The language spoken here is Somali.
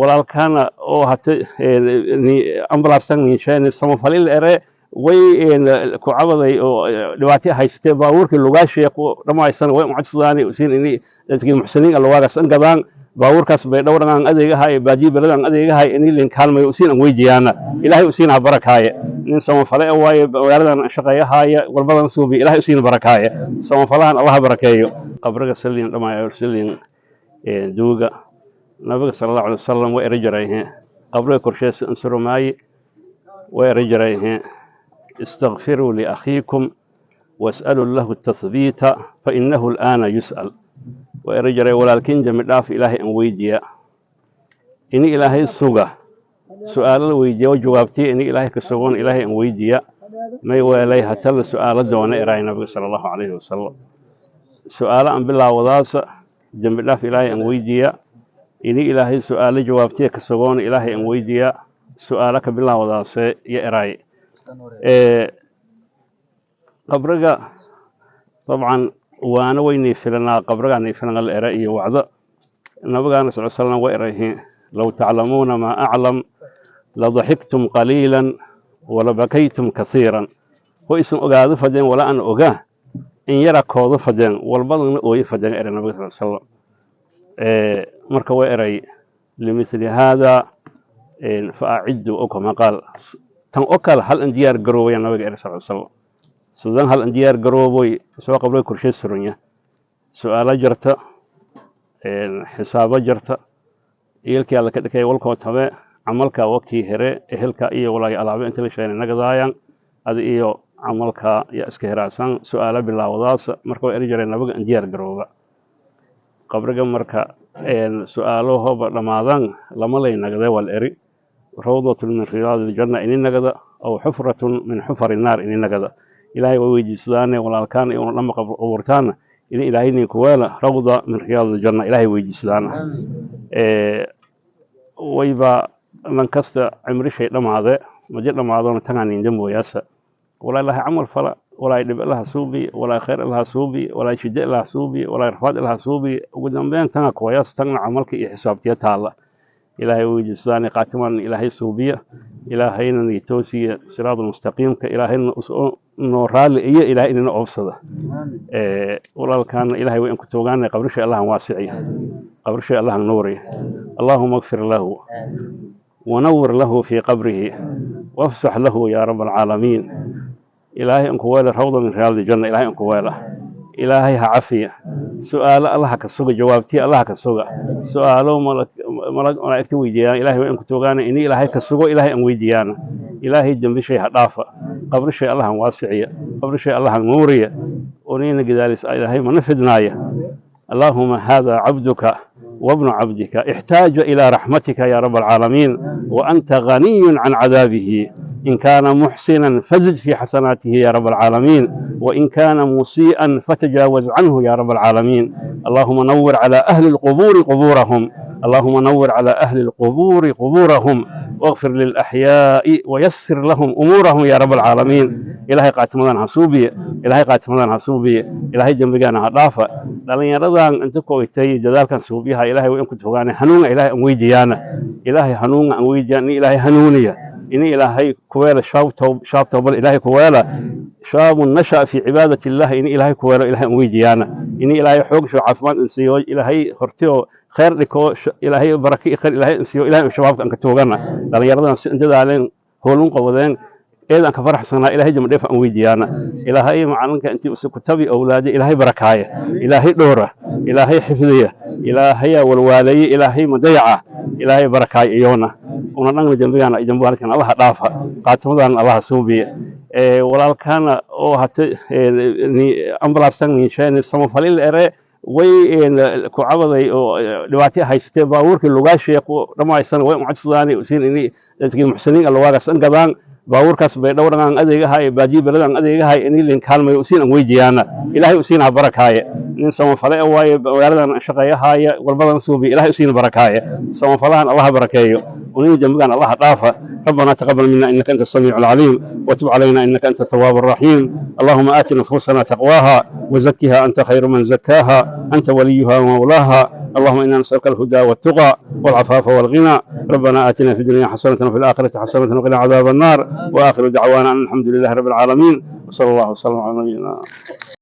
Walaalkaana oo hata ambulansan ninsheeni samafalil ere way ku cabaday oo dhibaato haysatee, baabuurkii lugaashiya ku dhammaysan. Way ucodsadaan usiin ini dadkii muxsiniin lugaagaas an gadaan. Baabuurkaas bay dhowran aan adeegahay, baadiyo beled aan adeegahay, ini lin kaalmayo usiin an weydiyaana. Ilaahay usiin ha barakaaye. Nin samafale waaye, magaaladan shaqeeyahaaya, walbadan suubi. Ilaahay usiin barakaaye, samafalahan Allah barakeeyo. Qabriga salin dhamaayo, salin duuga. Nabiga sala Allahu alay wasalam way eri jiray qabriga korsheesa ansurumaaye. Way eri jiray: "Istakfiruu liakhiikum was'aluu lahu tathbiita fainahu al'aana yus'al." Waa eri jiray: walaalkiin dembi dhaaf Ilaahay an weydiiya, ini Ilaahay suga. Su'aalo la weydiiya wa jawaabtiya, ini Ilaahay ka sugon Ilaahay an weydiiya. May weelay hata la su'aalo doona, eraay Nabiga sala Allahu calayhi wasalam. Su'aalo an bilaawadaasa: dembi dhaaf Ilaahay an weydiiya, ini Ilaahay su'aalo jawaabtiya ka sugoon Ilaahay an weydiiya. Su'aalo ka bilaawadaase iyo eraay. Qabriga dabcan waana weynay filanaa, qabrigaanay filana la era iyo wacdo. Nabigaana sal slam way erayhi: "Low taclamuuna maa aclam ladaxiktum qaliilan walabakaytum kasiiran." Ho isan ogaado fadeen wala an ogaa, in yara koodo fadeen, walbadana ooyo fadeen, eray nabiga sal slam. Marka way eray: "Limithli haada fa aciddu," oo kama qaal, tan oo kale hal an diyaar garoobaya, nabiga eray sal slam. Sidan hal an diyaar garooboy. Soo qablay korshe surunya, su'aalo jirta, xisaabo jirta, iyalkii Alla ka dhikay walkoo tabe, camalka wakii here, ehelka iyo walaay alaabe inta la sheegay nagadaayaan, adi iyo camalka ya iska heraadsan. Su'aalo bilaawadaas. Marka waa eri jiray nabiga an diyaar garooba qabriga. Marka su'aalo dhammaadaan lama lay nagade. Wal eri: rawdatun min riyaadi iljanna ini nagada aw xufratun min xufari naar ini nagada. Ilaahay way weydiisadaane walaalkaan iyo una dhama abuurtaana ini Ilaahay nin kuweela rawda min riyaadi iljanna. Ilaahay weydiisadaana. Wayba lan kasta cimrishay dhammaade, maji dhammaadona tagaan inda mooyaasa. Walaa Ilahay camal fala, walaa dhib ilaha suubi, walaa khayr ilaha suubi, walaa shide ilaha suubi, walaa rafaad ilaha suubi. Ugu dambeyn tanga kuwayaas, tagna camalka iyo xisaabtiya taalla. Ilaahay weydiisadaane qaatiman Ilaahay suubiya, Ilaahayna ni toosiya siraada mustaqiimka, Ilaahayna noo raalli iyo Ilaahay inina oofsada. Walaalkaana Ilaahay way in ku toogaana qabrishay Allahan waasiciya, qabrishay Allahan nuuriya. اللهم اغفر له ونور له في قبره وافسح له يا رب العالمين. Ilaahay anku weela rawda min riyaadi janna. Ilaahay anku weela, Ilaahay ha cafiya. Su'aalo Allaha ka suga, jawaabtiya Allaha ka suga. Su'aalo malaa'igta weydiiyaan, Ilaahay waa in ku toogaana ini Ilaahay ka sugo. Ilaahay an weydiiyaana, Ilaahay dembi shay ha dhaafa, qabri shay Allahan waasiciya, qabri shay Allahan nuuriya, onina gadaalis Ilaahay mana fidnaaya. اللهم هذا عبدك وابن عبدك احتاج إلى رحمتك يا رب العالمين، وأنت غني عن عذابه. إن كان محسنا فزد في حسناته يا رب العالمين، وإن كان مسيئا فتجاوز عنه يا رب العالمين. اللهم نور على أهل القبور قبورهم، اللهم نور على أهل القبور قبورهم، واغفر للأحياء ويسر لهم أمورهم يا رب العالمين. Ilaahay qaatimadan ha suubiye, Ilaahay qaatimadan ha suubiye, Ilaahay dembigaana ha dhaafa. Dhallinyaradan inta ku ogtay dadaalkan suubiyaha, Ilaahay waa in ku togaana hanuunga Ilaahay an weydiiyaana. Ilaahay hanuunga an weydiiyaan, in Ilaahay hanuuniya, in Ilaahay kuweela shaab towbad, Ilaahay kuweela shaabun nasha fi cibaadati illah, in Ilaahay kuweelo Ilaahay an weydiiyaana, in Ilaahay xoog sho caafimaad in siiyo, Ilaahay hortiyo khayr dhiko, Ilaahay baraka iyo khayr Ilaahay in siiyo. Ilaahay shabaabka an ka toogana. Dhallinyaradan si dadaaleen, hoolun qabadeen, eedan ka faraxsanaa. Ilaahay jama dheef an weydiiyaana. Ilaahay macalinka intii usi kutabi awlaadi Ilaahay barakaaya, Ilaahay dhowra, Ilaahay xifdiya, Ilaahayaa walwaaleeye, Ilaahay madayaca, Ilaahay barakaaya. Iyoona una dhangna dembigaana dembigaana Allaha dhaafa, qaatimadan Allaha suubiya. Walaalkaana oo hata ambulansan ninsheeni samafalil ere way ku cabaday oo dhibaato haysatee, baabuurkii lugaashiya ku dhammaysan. Way ucodsadaan usiin ini dadkii muxsiniin lugaagaas an gadaan. Baabuurkaas bay dhowran aan adeegahay, baadiyo beled aan adeegahay, ini lin kaalmayo usiin an weydiiyaana. Ilaahay usiin ha barakaaye. Nin samafale waaye, magaaladan shaqeeyahaaya, walbadan suubi. Ilaahay usiin barakaaye, samafalahan Allaha barakeeyo, unina dembigaan Allaha dhaafa. ربنا تقبل منا انك انت السميع العليم، وتب علينا انك انت التواب الرحيم. اللهم ات نفوسنا تقواها وزكها، انت خير من زكاها، انت وليها ومولاها. اللهم إنا نسألك الهدى والتقى والعفاف والغنى. ربنا آتنا في الدنيا حسنة وفي الآخرة حسنة وقنا عذاب النار. وآخر دعوانا أن الحمد لله رب العالمين، وصلى الله وسلم على نبينا.